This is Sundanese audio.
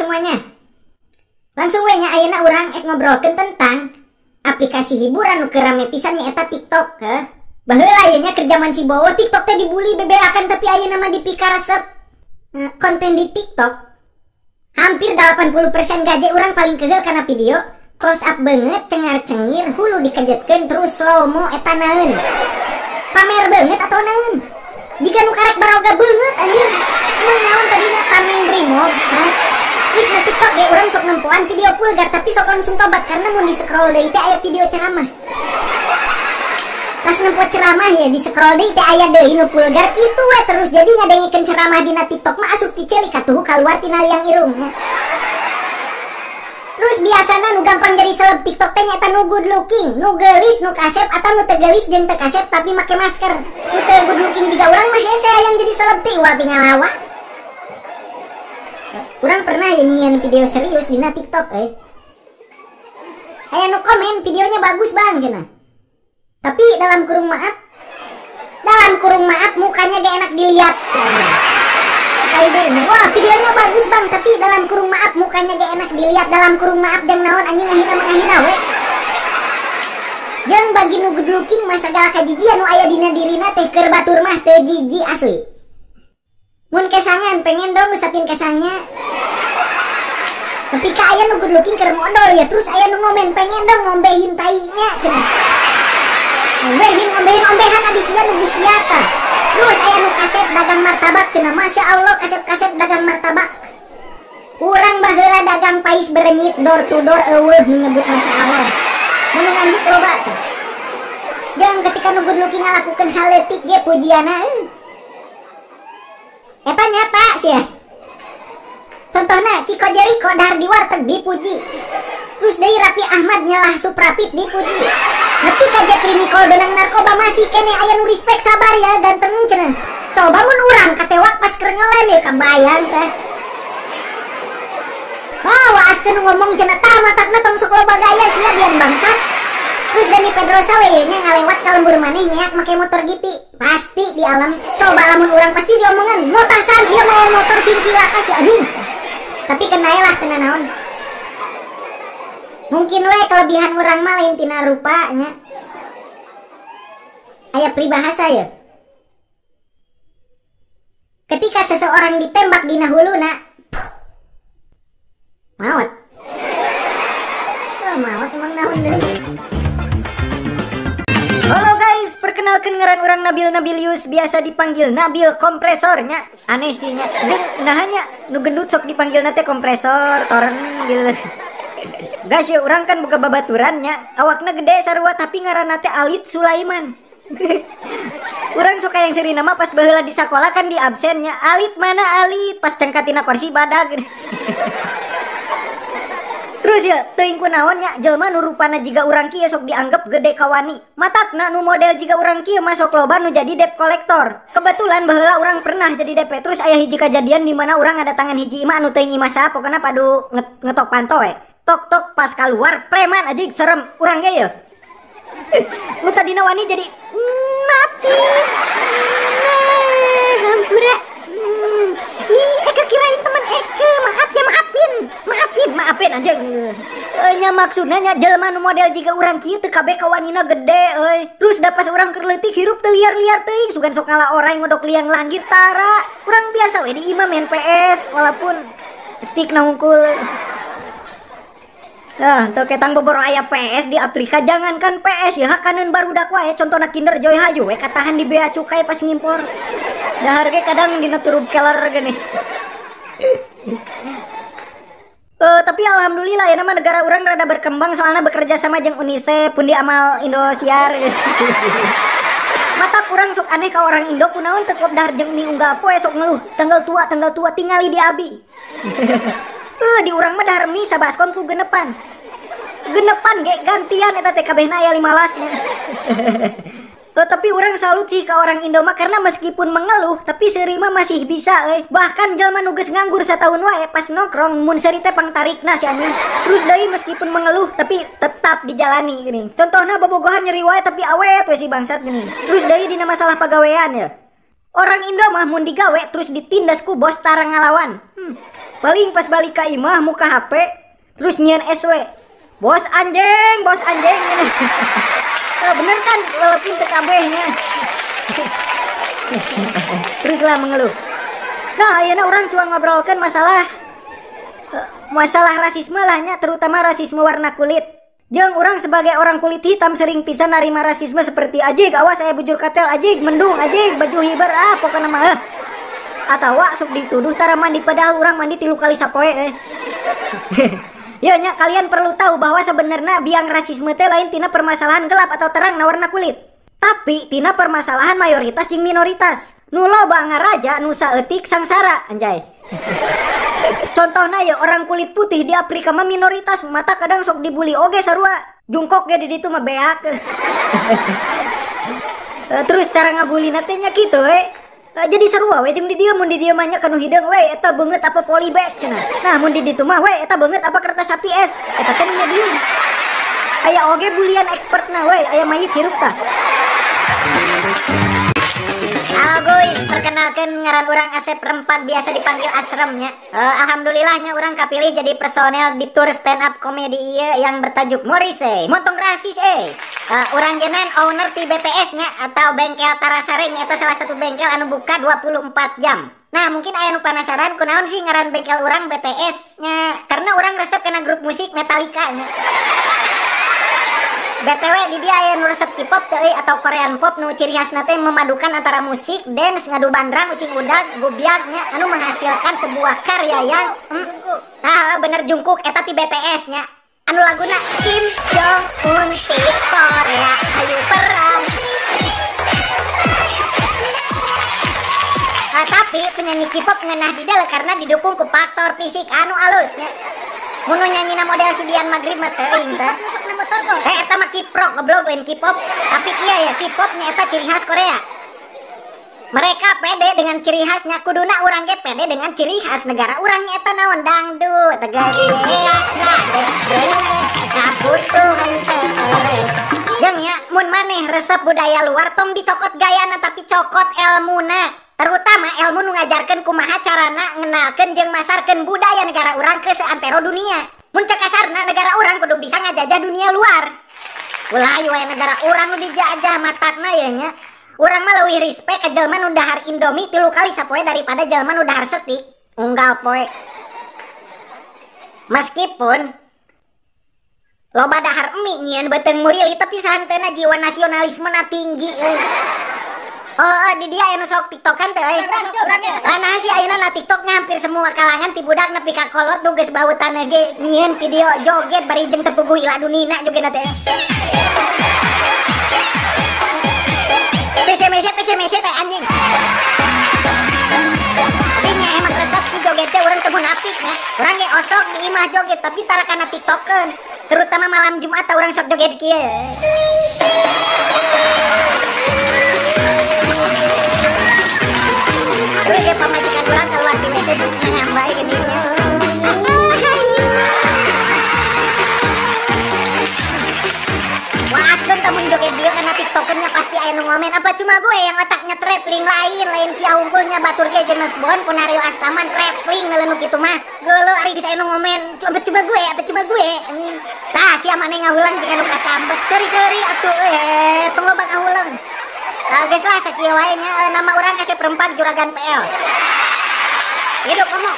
semuanya? Langsung we nya ayeuna urang ek ngobrolkeun tentang aplikasi hiburan nu keur rame pisan nyaeta TikTok, heh. Baheula ieu nya keur jaman si Bowo TikTok teh dibully bebelakan tapi ayeuna mah dipikaresep. Nah, konten di TikTok hampir 80% gaje urang paling kegel karena video close up banget, cengar-cengir, hulu dikejetkeun terus slow mo eta naeun. Pamer banget atau naeun? Jika nu karek baroga banget anjir. Emang naon tadina tameng brimob. Terus na TikTok ge urang sok nempoan video vulgar tapi sok langsung tobat karena mun di scroll deui teh aya video ceramah. Pas nempo ceramah ya di scroll deui teh aya deui nu vulgar kitu we terus jadi ngadengikeun ceramah dina TikTok mah asup ti ceuli katuhu kaluar tina liang irung. Terus biasana nu gampang jadi seleb TikTok teh nyaeta nu good looking, nu geulis, nu kasep atau nu teu geulis jeung teu kasep tapi make masker. Nu teu good looking juga urang mah hese hayang jadi seleb teh ulah tinggal. Urang pernah ya nyieun video serius dina TikTok euy. Aya nu komen videonya bagus bang cenah. Tapi dalam kurung maaf mukanya gak enak dilihat. Wah videonya bagus bang, tapi dalam kurung maaf mukanya gak enak dilihat. Dalam kurung maaf jang naon anjing ngahina mengahina we. Jeung bagi nu good looking mah sagala kajijian nu aya dina dirina teh keur batur mah teu jiji asli. Mun kesangan pengen dong ngusapin kesangnya. Tapi ka aya nu good looking keur modol ya, terus aya nu ngomen pengen dong ngombehin tainya cenah. Ngombehin ombehan abis sia nu sia tah. Terus aya nu kasep dagang martabak cenah, masya Allah kasep-kasep dagang martabak. Urang baheula dagang pais berenyit door to door eueuh menyebut masya Allah. Mun nganjuk loba tah. Jeung ketika nu good looking ngalakukeun hal leutik ge pujiana euy. Eta nyata sia. Contohna Chico Jericho dahar di warteg dipuji. Terus deui Raffi Ahmad nyelah Suprapit dipuji. Nepi ka Jefri Nichol benang narkoba masih kene aya nu respect sabar ya ganteng cenah. Coba mun urang katewak pas keur ngelem ya kabayang teh. Ah waaskeun ngomong cenah tah matakna tong sok loba gaya sia biar bangsat. Terus Dani Pedrosa we nya ngalewat ka lembur maneh nyeak make motor GP. Pasti di alam. Coba lamun urang pasti diomongan motasan sia mawa motor sing cilaka sia anjing. Tapi kenae lah kena naon. Mungkin we kelebihan urang mah lain tina rupanya. Aya peribahasa ya. Ketika seseorang ditembak dina huluna, maot. Oh, maot emang naon deui. Halo guys, perkenalkan ngaran urang Nabil Nabilius, biasa dipanggil Nabil Kompresornya. Aneh sih nya. Deung nahanya nu gendut sok dipanggil nate kompresor, toren gitu. Guys ya urang kan buka babaturannya, awakna gede sarua tapi ngaranna teh Alit Sulaiman. Urang suka yang seri nama pas baheula di sekolah kan di absennya Alit mana Alit pas cengkatina kursi badag. Terus ya teuing kunaon nya jelema nu rupana jiga urang kieu sok dianggap gede kawani. Matakna nu model jiga urang kieu masuk loba nu jadi debt collector. Kebetulan baheula urang pernah jadi DP. Terus aya hiji kajadian di mana urang ngadatangan hiji imah anu teuing imah saha pokona padu ngetok panto we. Tok tok pas keluar preman aja serem urang ge ya. Nu tadina wani jadi maaf cing. Nah, hampura. Ih, Eka kirain teman Eka, maaf ya maafin. Maafin aja. Nya maksudna nya jelema nu model jiga urang kieu teu kabeh kawanina gede euy. Terus da pas urang keur leutik hirup teu liar-liar teuing, sugan sok ngala orang ngodok liang langgir tara. Urang biasa we di imah main PS walaupun stick na hungkul. Nah, teu ketang boboro aya PS di Afrika, jangankan PS ya hakaneun barudak wae contohna Kinder Joy hayu we katahan di bea cukai pas ngimpor. Dahar ge kadang dina turub keler gini. Tapi alhamdulillah ya nama negara urang rada berkembang soalnya bekerja sama jeung UNICEF pundi amal Indosiar. Mata kurang sok aneh ka orang Indo kunaon teu kop dahar jeung mie unggal poe sok ngeluh tanggal tua tingali di abi. Di urang mah dahar mie sabaskom ku genepan. Genepan ge gantian eta teh kabehna aya 15 nya. Tapi orang salut sih ke orang Indo mah karena meskipun mengeluh tapi seuri mah masih bisa euy. Bahkan jelema nu geus nganggur satahun wae pas nongkrong mun seuri teh pangtarikna si anjing. Terus deui meskipun mengeluh tapi tetap dijalani geuning. Contohna bobogohan nyeri wae tapi awet we si bangsat geuning. Terus deui dina masalah pagawean ya. Orang Indo mah mun digawe terus ditindas ku bos tara ngalawan. Paling pas balik ka imah muka HP terus nyieun SW. Bos anjing, bos anjing. Nah, bener kan walaupun teu kabehnya. Teruslah mengeluh. Nah, ayeuna urang cuang ngobrolkeun masalah masalah rasisme lah nya, terutama rasisme warna kulit. Jeung urang sebagai orang kulit hitam sering pisan narima rasisme seperti ajig awas aya bujur katel, ajig mendung, ajig baju hiber, ah pokona mah. Atawa sok dituduh tara mandi padahal urang mandi 3 kali sapoe. Ya nya, kalian perlu tahu bahwa sebenarnya biang rasisme teh lain tina permasalahan gelap atau terang na warna kulit. Tapi tina permasalahan mayoritas jeung minoritas. Nu loba ngaraja nu saeutik sangsara anjay. Contohna ya orang kulit putih di Afrika mah minoritas, mata kadang sok dibully oge sarua. Jungkok ge di ditu mah beak. Terus cara ngabulina teh nya kitu we. Jadi sarua we jeung di dieu mun di dieu mah nya kanu hideung we eta beungeut apa polybag cenah. Nah mun di ditu mah we eta beungeut apa kertas HPS. Eta teh nya dieu. Aya oge bulian expertna we, aya mayit hirup tah. Halo guys, perkenalkan ngaran urang Asep Rempak, biasa dipanggil Asremnya. Alhamdulillahnya urang kapilih jadi personel di tour stand up komedi ieu yang bertajuk Morrissey, motong rasis Urang genan owner ti BTS nya atau bengkel Tarasare nya, eta salah satu bengkel anu buka 24 jam. Nah mungkin aya nu penasaran kunaon sih ngaran bengkel urang BTS nya, karena urang resep kana grup musik Metallica nya. BTW di dia aya nu resep K-pop teu euy atau Korean pop nu ciri khasna teh memadukan antara musik, dance, ngadu bandrang, ucing udag, gubyag nya anu menghasilkan sebuah karya yang nah bener Jungkook eta ti BTS nya. Anu laguna Kim Jong Un ti Korea ayo perang. Nah, tapi penyanyi K-pop ngeunah di dieu karena didukung ku faktor fisik anu alus nya. Mun nyanyina model si Dian Maghrib mah teuing teh. Eta mah K-pop goblok lain K-pop. Tapi kieu ya K-pop nya eta ciri khas Korea. Mereka pede dengan ciri khasnya, kuduna urang ge pede dengan ciri khas negara urang nya eta naon dangdut tegas. Jeung nya mun maneh resep budaya luar tong dicokot gayana tapi cokot elmuna. Terutama ilmu nu ngajarkeun kumaha carana ngenalkeun jeung masarkeun budaya negara urang ke seantero dunia. Mun cek kasarna negara urang kudu bisa ngajajah dunia luar. Ulah we negara urang nu dijajah matakna ye nya. Urang mah leuwih respect ka jelema nu dahar Indomie 3 kali sapoe daripada jelema nu dahar setik unggal poe. Meskipun loba dahar mie nyieun beuteung murili tapi sahanteuna jiwa nasionalismena tinggi euy. Oh, di dia anu sok TikTokan teh euy. Nah sih ayeuna na TikToknya hampir semua kalangan ti budak nepi ka kolot nu geus bau taneuh ge nyieun video joget bari jeung teu puguh ila dunina jogetna teh. PC-mese teh anjing. Tapi nya emang resep sih joget teh urang teu munafik nya. Urang ge osok di imah joget tapi tara kana TikTokeun. Terutama malam Jumat urang sok joget kieu. Terus ya pamajikan urang keluar di WC ngambai geuning. Wah, asdon tamun joget dia karena TikTokernya pasti aya nu ngomen apa cuma gue yang otaknya traveling lain sia hungkulnya batur ge James Bond Ponario Astaman traveling ngeleunuk kitu mah. Geuleuh ari geus aya nu ngomen coba gue apa cuma gue. Tah sia maneh ngahulang jika nu kasambet. Seri-seri atuh tong loba ngahulang. Geus lah sakieu wae nya, nama urang Asep Rempak Juragan PL. Hidup ngomong.